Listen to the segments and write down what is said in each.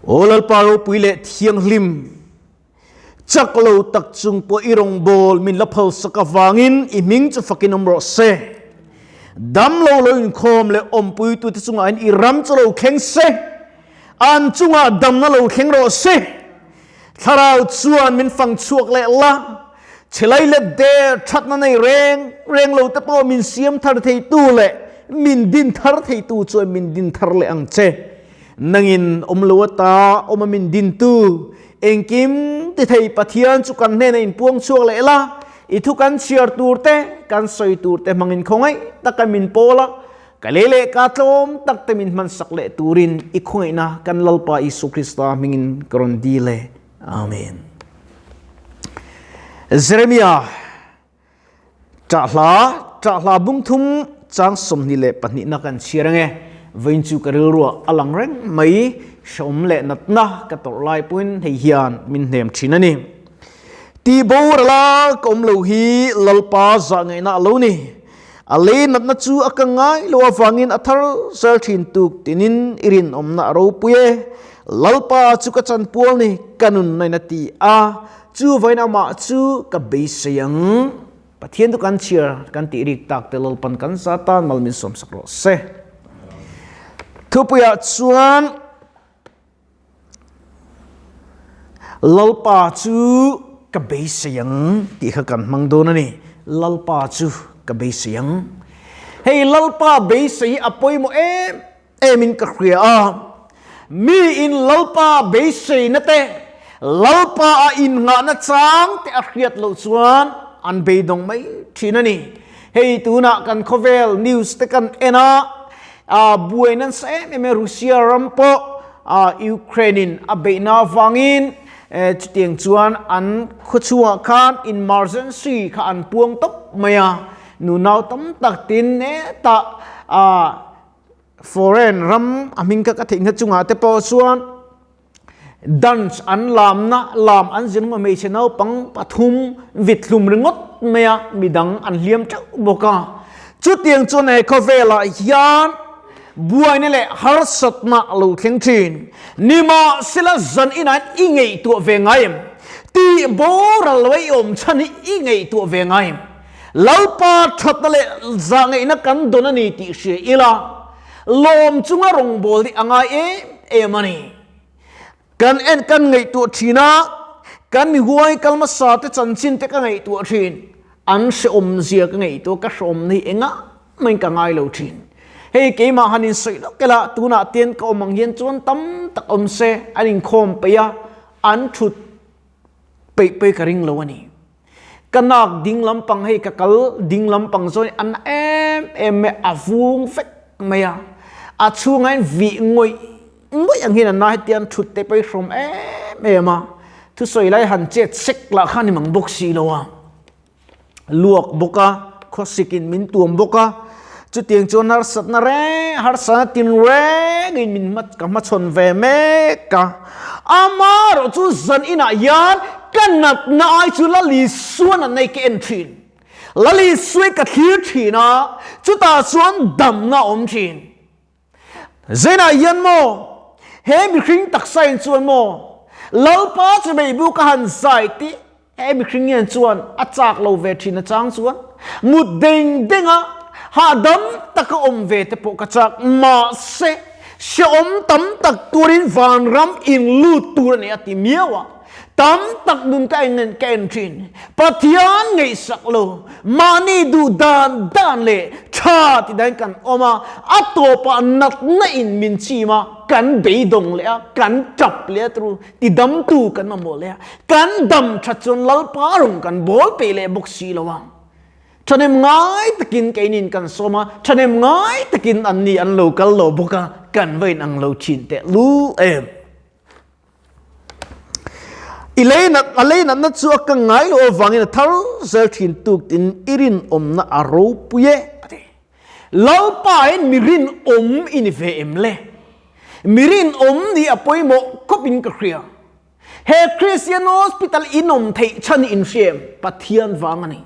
Aw Lalpa ropui leh thianghlim, chak lo tak chung pawh i rawngbâwl min la phalsak avângin i hming chu fakin awm rawh se. Dam lo lo inkhâwm leh awmpuitute chungah hian i ram chu lo thleng se, an chungah damna lo thleng rawh se. Thlarau chuan min fang chhuak leh la, chhelai let der thatna nei reng reng lo te pawh min siam thar theitu leh min din thar theitu chuan min din thar leh ang che. Nangin awm lo ata awm a min dintu, engkim ti thei Pathian chu kan hnenah inpuang chhuak leh la, i thu kan chhiar tur te, kan sawi tur te hmangin khawngaih taka min pawl a, Ka lei leh ka tlawm tak te min hmansak leh turin i khawngaihna kan Lalpa Isu Krista hmingin ka rawn dil e. Amen. Jeremia ṭahhla ṭahhla bung thum chang 22 na kan chhiar ange. Vawiin chu ka rilruah a lang reng mai, hrehawm leh natna ka tawrh lai pawhin hei hian min hnem ṭhin a ni. Tih borala ka awm lo hi Lalpa zahngaihna a lo ni. A lei natna chu a ka ngai lo avangin a thar zel thin tuk tinin i rinawmna a ropui e. Lalpa chu ka chanpual ni, ka nun nain a ti a, chu vain amah chu ka beisei ang. Pathian chu kan chhiar kan tih rik tak te Lalpan kan za tan mal min sawmsak rawh se. Thupuiah chuan. Lalpa chu ka beisei ang tih kha kan hmang dawn a ni. Lalpa chu ka beisei ang. Hei Lalpa beisei hi a pawimawh em em in ka hria a. Mi in Lalpa beiseina te, Lalpa a innghahna chang te a hriat loh chuan an beidawng mai thin a ni. Hei tunah kan khawvel news te kan en a, A buai nasa em em e Russia ram pawh Ukraine in a beihna avangin chutiang chuan an khawchhungah khan emergency kha an puang tawp mai a, nunau tam tak tin hetah foreign ram a hming kha ka theih na chungah te pawh chuan Dance an lamna lam an zir hma hmeichhe naupang pathum vit hlum ringawt mai a, midang an hliam teuh bawk a. Chutiang chuan he khawvelah hian buaina leh harsatna a lo thleng thin. Nimahsela zan inah hian i ngaihtuah ve ngai em? Tih boral lo a i awm chhan hi i ngaihtuah ve ngai em? Lalpa thatna leh zahngaihna kan dawn a ni tih hria ila, Lawm chunga rawngbâwl hi a ngai em em a ni. Kan en kan ngaihtuah thin a, kan mi huai kal hmasa te chanchin te ka ngaihtuah thin. An hrehawmzia ka ngaihtuah, ka hrehawmna hi engah mahin ka ngai lo thin. Hei keimah han insawi lawk ila, tunah tian ka awm ang hian chuan tam tak awm se, an inkhawm peih a, an thut peih peih ka ring lo a ni. Ka nak ding lampang hei ka kal ding lampang zawn an na em em mai a vung vek mai a, a chhungah hian vih ngawih ngawih ang hian an na hetiang thut te pawh hi hrawm em em a, thusawi lai han chet sek lah kha ni mang bawk si lo a, luak bawk a, khawsik in min tuam bawk a, chutiang chuan harsatna reng harsatna tin reng in min ka hmachhawn ve mek a, amaherawh chu zan inah hian Ka natna ai chu Lali suan an nei ka en thin. Lali suai ka thlir thin a, chutah chuan damna a awm thin. Zainah hian maw, he mihring taksa in chuan maw, Lalpa chu meibu ka han zai tih he mihring hian chuan a chak lo ve thin a chang chuan mut deng deng a, hahdam taka awm ve te pawh ka chak. Mahse, hrehawm tam tak turin vanram in lut tur a ni a ti miau a. Tam tak nun ka en ka en thin. Pathian ngaihsak lo, mahni duh dan dan leh tha ti dahin kan awm a, a tawpah natna in min chim a, kan beidawng leh a, kan tap leh a tru, ti damtu kan mamawh leh a, kan dam that chuan Lalpa rawng kan bawl peih leh bawk si lo a. Thahnem ngai takin keinin kan sawm a, thahnem ngai takin anni an lo kal lo bawk a, kan va inang lo thin teh lul em. I lei nat a lei natna chu a ka ngai loh avangin a thar zel thin tuk tin i rinawmna a ropui e a ti. Lalpa in mi rinawm i ni ve em le? Mi rinawm nih a pawimawh khawp in ka hria. He Christian Hospital inawm theih chhan hi in hria em? Pathian vang a ni.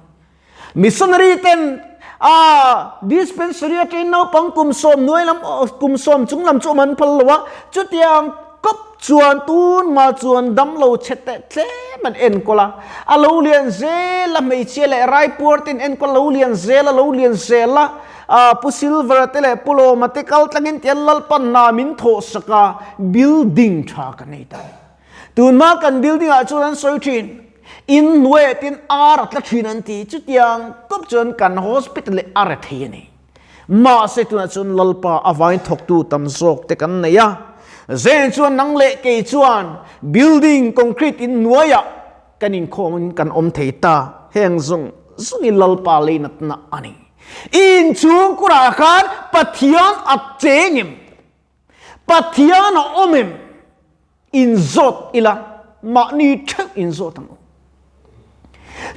Missionary ten a dispensary atangin naupang kum sawm nuai lam kum sawm chung lam chu awm an phal lo a, chutiang kawp. chuan tun ma chuan damlo chhe teh tlem an enkawl a, a lo lian zel a hmeichhia leh raipuar te in enkawl lo lian zel a lo lian zel a, ah Pu Silver-a te leh Pu Lawma te kal tlangin tian Lalpan hna min thawh sak a, building tha kan nei ta a ni. Tunhma kan building ah chuan an sawi thin, in hnuaiah tin ar a tla thin an ti, chutiang tawp chuan kan hospital hi a re thei a ni. Mahse tunah chuan Lalpa avain thawktu tam zawk te kan nei a, Zen chuan nang leh kei chuan building concrete in hnuaiah kan inkhawmin kan awm thei ta, heng zawng zawng hi Lalpa leinatna a ni. I inchhung kurah khan Pathian a cheng em? Pathian a awm em? Inzawt ila, mahni theuh inzawt ang u.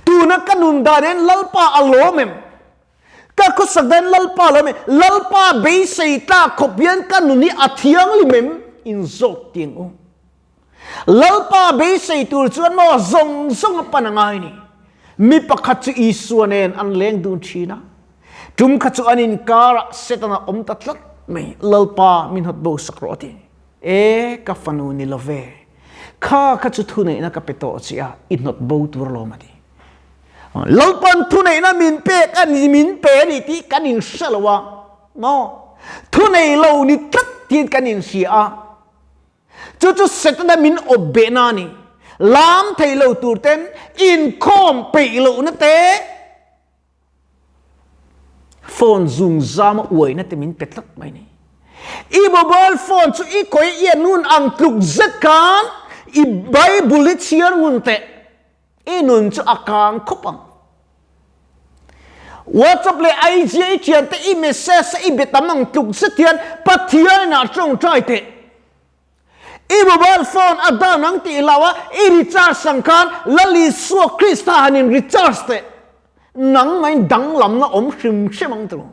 Tuna ka nun dan hian Lalpa a lawm em? Ka khawsak dan Lalpa lawm em? Lalpa beisei tlak khawp hian ka nun hi a thianghlim em? Inzawt tiang u. Lalpa beisei tur chuan maw zawng zawng a pan a ngai ni. Mi pakhat chu Isua nen an leng dun thin a. Tum kha chu an inkarah Setana awm ta tlat mai, Lalpa min hawt bo sak rawh a ti. E, ka fanu ni lo ve. Kha kha chu thuneihna ka pe tawh che a, i hnawt bo tur alawm a ti. Lalpan thuneihna min pek a ni, min pe a ni tih kan inhre lo a, maw? Thunei lo ni tlat tiin kan inhria a. Chu chu Setana min awp behna a ni. Lam thei lo tur ten inkhawm peih lohna te, phone zung zama uaina te min pe tlat mai ni. I mobile phone chu i khawi i nun ang tluk zet khan i Bible hi chhiar ngun teh. I nun chu a kang khawp ang. WhatsApp leh IG i thian te i message i be tam ang tluk zet hian Pathian inah tawngtai teh. I mobile phone a down ang tih lo a, i recharge ang khan Lal Isua Krista han in recharge teh. Nangmahin danglamna awm hrim hrim ang tilo.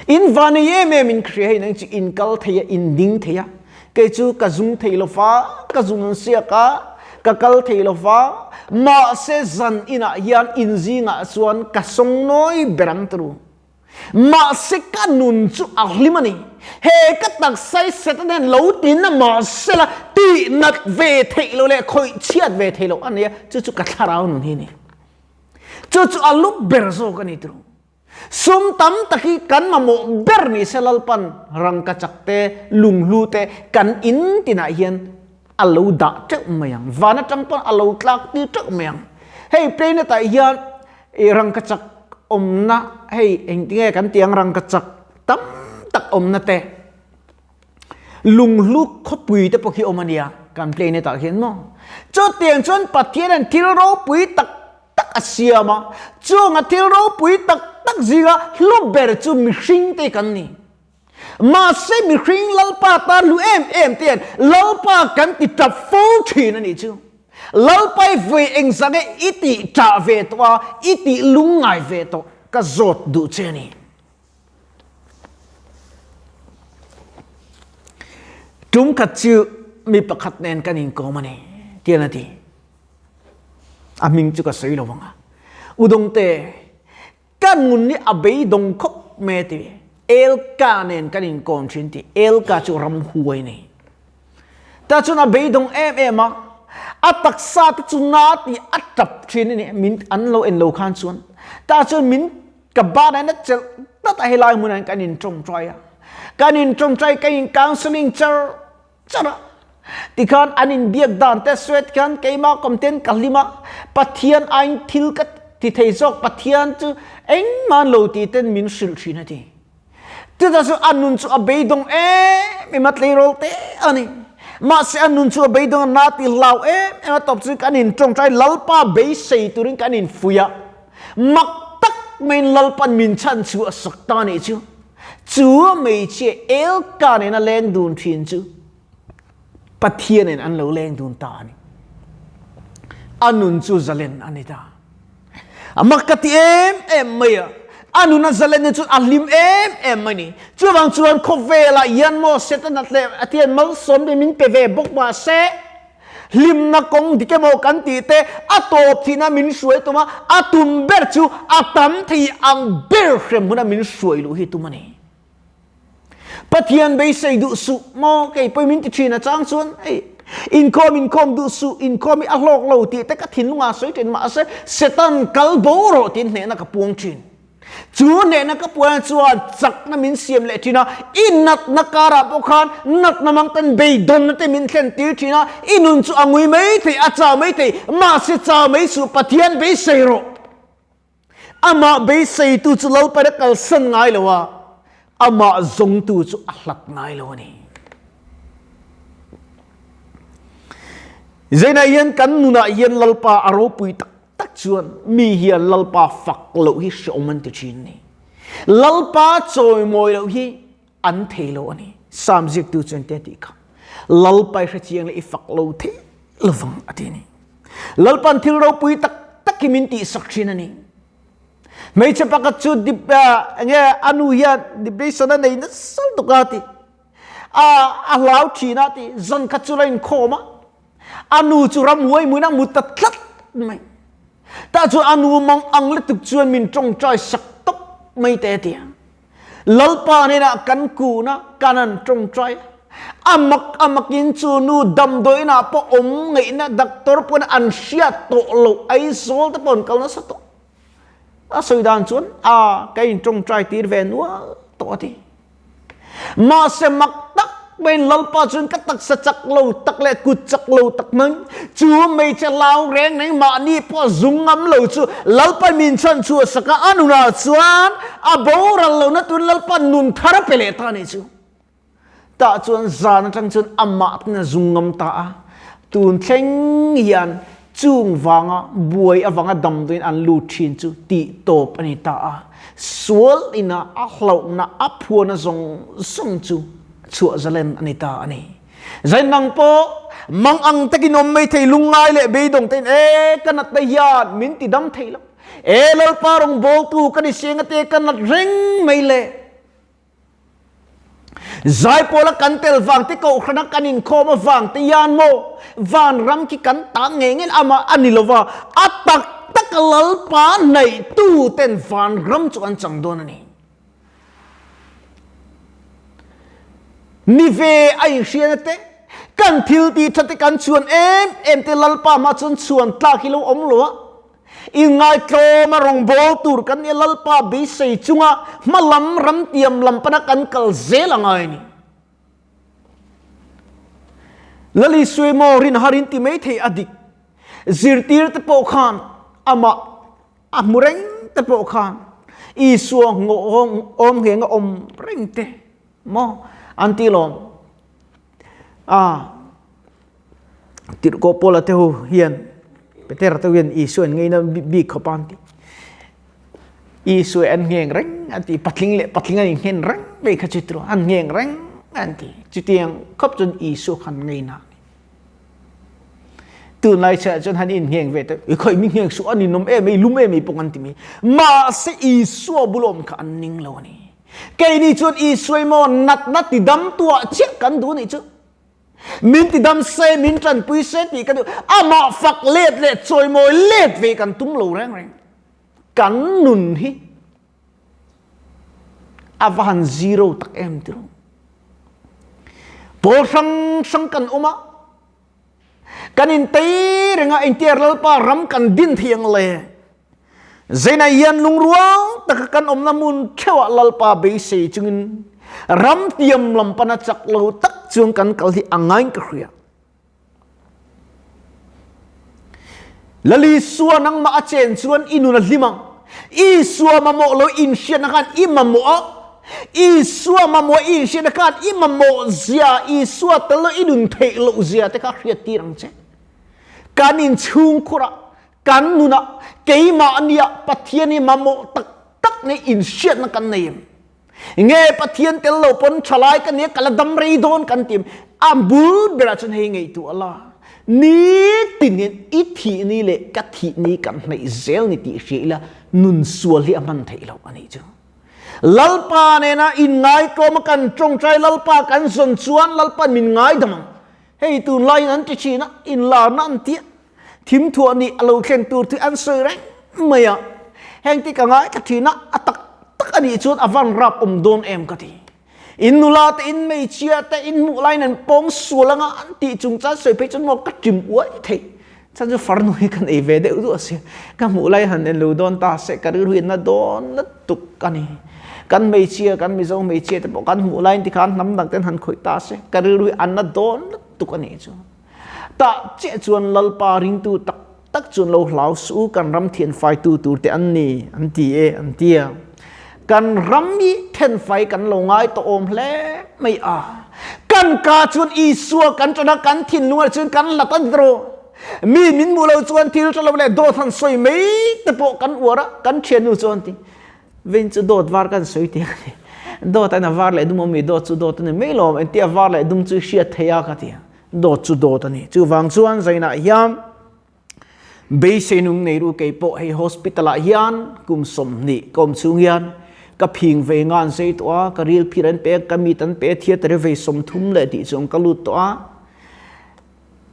In vanei em em in hria hei nang chu in kal thei a, in ding thei a. Kei chu ka zung thei lo va, ka zung an siak a, ka kal thei lo va. Mahse zan inah hian in zingah chuan ka sawng nawi ber ang tilo. Mahse ka nun chu a hlim a ni. He ka taksa hi Satan hian lo tin a mahse la tih nat ve theih loh leh khawih chhiat ve theih loh a ni a, chu chu ka thlarau nun hi a ni. Chu chu a lu ber zawk a ni tiro. Sum tam tak hi kan mamawh ber ni se Lalpan rangkachak te, lunghlu te kan in tinah hian a lo dah teuh mai ang. Van atang pawn a lo tlak tir teuh mai ang. Hei planet ah hian i rangkachak awmna hei engtinge kan tih ang rangkachak tam tak awmna te lunghlu khawpui te pawh khi awm a nia kan planet ah hian maw. Chutiang chuan Pathian hian thil ropui tak tak a siam a, chung a thil ropui tak tak zinga hlu ber chu mihring te kan ni. Mahse mihring Lalpa tan hlu em em te hian Lalpa kan ti tap fo thin a nih chu. Lalpa i vawi engzah nge i tih tah ve tawh a, i tih lungngai ve tawh ka zawt duh che a ni. Tum khat chu mi pakhat nen kan inkawm a ni, tian a ti. A hming chu ka sawi lo vang a. Udawngte, Ka nun hi a beidawng khawp mai a ti. Elka nen kan inkawm thin tih Elka chu ramhuai nei. Ta chuan a beidawng em em a, a taksa te chu na tih a tap thin a ni, min an lo en lo khan chuan. Ta chuan min ka ban ah hian a chelh tlat a helai hmunah hian kan in tawngtai a, kan in tawngtai kan in counselling char char a. Tikhan an inbiak dan te sawi tikhan keimah kawm ten ka hlim a, Pathian aiin thil ka ti thei zawk, Pathian chu engmah an lo ti ten min hrilh thin a ti. Chutah chu a nun chu a beidawng em em a, tleirawl te a ni. Mahse a nun chu a beidawng a, na ti hlau em em a, tawp chu kan in tawngtai Lalpa beisei turin kan infuih a, mak tak maiin Lalpan min chhan chu a sak ta nih chu. Chu hmeichhia Elka nena leng dun thin chu Pathianin an lo leng dun ta a ni. A nun chu zalen a ni ta. A mak ka ti em em mai a, a nun a zalen chu a hlim em em mai ni. Chuvang chuan khawvelah hian maw Setana leh Pathian malsawm te min pe ve bawk mahse, Hlimna kawng dik emaw kan tih te a tawp thihna min hruai tum a, a tum ber chu a tam thei ang ber hrem huna min hruai luh hi tum a ni. Pathian beisei duh suh maw kei pawh min ti thin a chang chuan hei inkhawm inkhawm duh suh inkhawm hi a hlawk lo tih te ka thinlungah sawi thin mahse Satan kal bo rawh tiin hnehna ka puang thin. Chu hnehna ka puan chuan chakna min siam leh thin a, i natna karah pawh khan natna mang ten beidawnna te min thlen tir thin a, i nun chu a ngui mai thei, a chau mai thei, mahse chau mai suh Pathian beisei rawh. Amah beiseitu chu Lalpain a kalsan ngai lo a, amah zawngtu chu a hlat ngai lo a ni. Zeinah hian kan nunah hian Lalpa a ropui tak tak chuan mi hian Lalpa fak loh hi hreawm an ti thin a ni. Lalpa chawimawi loh hi an thei lo a ni. Sam ziaktu chuan te tih kha. Lalpa i hrechiang leh i fak lo thei lovang a ti a ni. Lalpan thil ropui tak tak hi min tihsak thin a ni. Hmeichhe pakhat chu dip enge a nu hian depression a nei nasa lutuk a ti. A a hlau thin a ti. Zan khat chu la inkhawm a. A nu chu ramhuai muin a mut ta tlat mai. Tah chuan a nu mang ang lutuk chuan min tawngtai sak tawp mai te a ti a. Lalpa hnenah kan kun a, kan han tawngtai a. A mak a makin chu nu damdawiinah pawh awm ngaihna doctor pawn an hriat tawh loh Aizawl te pawh an kal nasa tawh. A sawi dan chuan a ka in tawngtai tir ve nual tawh a ti. Mahse mak tak maiin Lalpa chuan ka taksa chak lo tak leh kut chak lo tak mai chu hmeichhe hlau reng reng mahni pawh zung ngam lo chu Lalpa min chhan chhuah sak a, a nunah chuan a boral lohna turin Lalpa nun thar a pe leh ta a nih chu. Tah chuan zan atang chuan amah ten a zung ngam ta a, tun thleng hian chung vanga buai avanga damdawiin an lut thin chu tih tawp a ni ta a, sual ina a hlauhna a phuana zawng zawng chu chhuah zalen a ni ta a ni. Zain nang pawh mang ang takin awm mai thei lungngai leh beidawng tein e ka natna hian min ti dam thei lo, e Lalpa rawngbawltu ka ni siang ate ka nat reng mai le. Zaipawla kan tel vang te kohhrana kan inkhawm avang te hian maw vanram khi kan ta ngei ngei amah a ni lova, a tak tak a Lalpa hnaihtu ten vanram chu an chang dawn a ni. Ni ve a inhriana te, kan thil tih tha te kan chhuan em em te Lalpa hma chuan chhuan tlak hi lo awm lo a, Inngaitlawm a rawngbâwl tur kan nia Lalpa beisei chunga hma lam ram tiam lam pana kan kal zel a ngai a ni. Lal Isua emaw rin har in ti mai thei a dik. Zirtir te pawh khan amah a hmu reng te pawh khan Isua ngawh awm ngheng a awm reng te maw an ti lawm. A Tirhkoh Paula te ho hian Petera te ho hian Isua an ngeina bik khawp a an ti. Isua an ngheng reng an ti patling leh patling an innghen reng mai kha chu tiraw an ngheng reng an ti. Chutiang khawp chuan Isua khan ngeina a ni. Tunlai chhiah chuan han inngheng ve te i khawih mi ngheng suh an inawm em ei lum em ei pawh an ti mai. Mahse Isua bulawm kha an ning lo a ni. Keini chuan Isua emaw natna tidam tuah chiah kan duh nih chu. Min tidam se, min tanpui se tih kan duh. Amah fak let leh chawimawi let ve kan tum lo reng reng. Kan nun hi a va han zero tak em tiraw. Pawl hrang hrang kan awm a, kan intei reng a, engtiang Lalpa ram kan din thei ang le. Zeinah hian lungrual taka kan awmna hmun theuhah Lalpa beisei chungin ram tiam lam pana chak lo tak chuan kan kal hi a ngain ka hria. Lal Isua nangmah a chen chuan i nun a hlim ang. Isua mamawh lo inhriatna khan i mamawh a, Isua mamawh i inhriatna khan i mamawh zia, Isua tel lo i nun theih loh zia te kha hriat tir ang che. Kan inchhungkhurah Kan nunah keimahnia Pathian hi mamawh tak tak nei inhriatna kan nei em? Nge Pathian tel lo pawn thalai ka nia ka la dam rei dawn kan ti em? A bul berah chuan hei ngaihtuah la, nitin hian i thih ni leh ka thih ni kan hnaih zel ni tih hria ila nun sual hi a hman theih loh a nih chu. Lalpa nena inngaitawma kan tawngtai Lalpa kan zawn chuan Lalpa'n min ngaidam ang. Hei tunlaiin an ti thin a, inlarna an tia. Thim thuah nih a lo thlen tur thu an sawi reng mai a, heng te ka ngai ka thin a, a tak tak a nih chuan a van rap awm dawn em ka ti. In nula te in hmeichhia te in hmuh laiin an pawng sual anga an tih chung chuan sawi phei chuan maw ka ṭim uai thei. Chuan chu farnu hi kan ei ve deuh duh a si. Ka hmuh lai han en lo dawn ta se ka rilru hi na dawn lutuk a ni. Kan hmeichhia kan Mizo hmeichhia te pawh kan hmuh laiin tikhan hnam dang ten han khawih ta se ka rilru hi a na dawn lutuk a nih chu. Tah chiah chuan Lalpa ringtu tak tak chuan lo hlau suh u, kan ram thianfaitu tur te an ni, an ti e, an ti a. Kan ram hi thenfai kan lo ngai tawh awm hle mai a. Kan ka chuan Isua kan ṭan a, kan thinlungah chuan kan hlat a ni tawh. Mi min hmuh lo chuan thil ṭha lo leh dawt han sawi mai te pawh kan uar a, kan ṭhiannu chuan ti. Vein chu dawt var kan sawi tih a ni. Dawt a var leh dum awm i dawt chu dawt a ni mai lo, engtia var leh dum chu i hriat thei a ka ti a. Dawt chu dawt a ni. Chuvang chuan zainah hian beisei nung nei ru kei pawh hei hospital ah hian kum 20 ka awm chhung hian ka phing vei ngan zei tawh a, ka ril phir an pe a, ka mit an pe a, theatre vei 30 leh tih chuan ka lut tawh a.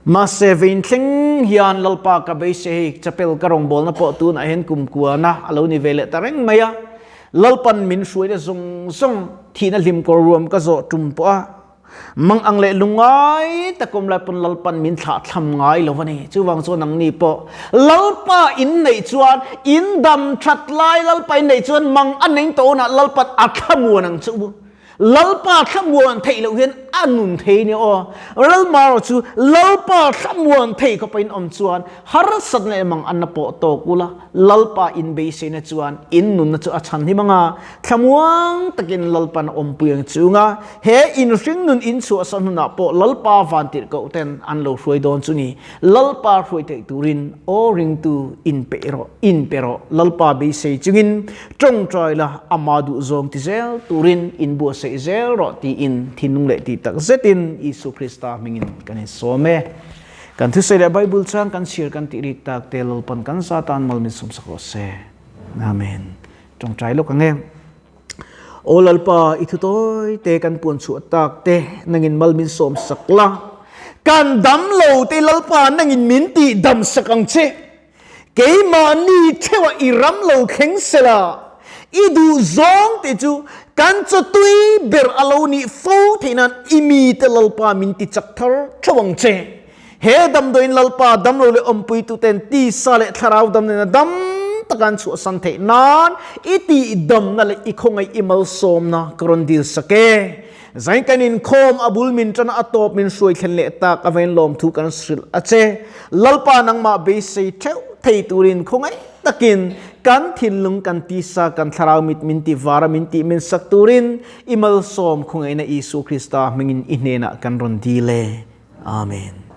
Mahse vein thleng hian Lalpa ka beisei hei chapel ka rawngbawlna pawh tunah hian kum kuana a lo ni ve leh ta reng mai a. Lalpan min hruaina zawng zawng thihna hlim kawr ruam ka zawh tum pawh a mang ang leh lungngai tak awm lai pawn Lalpan min thlah thlam ngai lo a ni. Chuvang chuan nangni pawh Lalpa in neih chuan in dam that lai Lalpa in neih chuan mang a neng tawnah Lalpan a thlamuan ang che u. Lalpa thlamuan theih loh hian a nun thei nia aw. Lalmaro chu Lalpa thlamuan thei khawpa in awm chuan harsatna leh mang anna pawh tawk ula, Lalpa in beiseina chuan in nunna chu a chhan hlim anga, thlamuang takin Lalpan a awmpui ang chunga he in hringnun in chhuahsan hunah pawh Lalpa vantirhkoh ten an lo hruai dawn chu ni. Lalpa hruai theih turin aw ringtu in pe rawh, in pe rawh. Lalpa beisei chungin tawngtai la, ama duh zawng ti zel turin in buatsaih zel rawh tiin thinlung leh tih tak zetin Isu Krista hmingin kan insawm e. Kan thusawi leh Bible chuan kan chhiar kan tih rik tak te Lalpan kan za tan mal min sawmsak rawh se. Amen. Tawngtai lawk ang e. Aw Lalpa, i thu tawi te kan puan chhuah tak te nangin mal min sawm sak la. Kan dam lo te Lalpa nangin min tih dam sak ang che. Keimahni theuha i ram lo thleng sela, i duh zawng te chu kan chaw tui ber a lo nih fo theih nan i mi te Lalpa min ti chak thar theuh ang che. He damdawiin Lalpa damlo leh awmpuituten tisa leh thlarau dam nena dam taka an chhuahsan theih nan i tihdamna leh i khawngaih i malsawmna ka rawn dil sak e. Zain kan inkhawm a bul min tana a tawp min hruai thlen leh tak avain lawmthu kan hrilh a che. Lalpa nangmah beisei theuh thei turin khawngaih takin kan thinlung kan tisa kan thlarau mit min ti vara min tih min sak turin i malsawm khawngaihna Isu Krista hmingin i hnenah kan rawn dil e. Amen.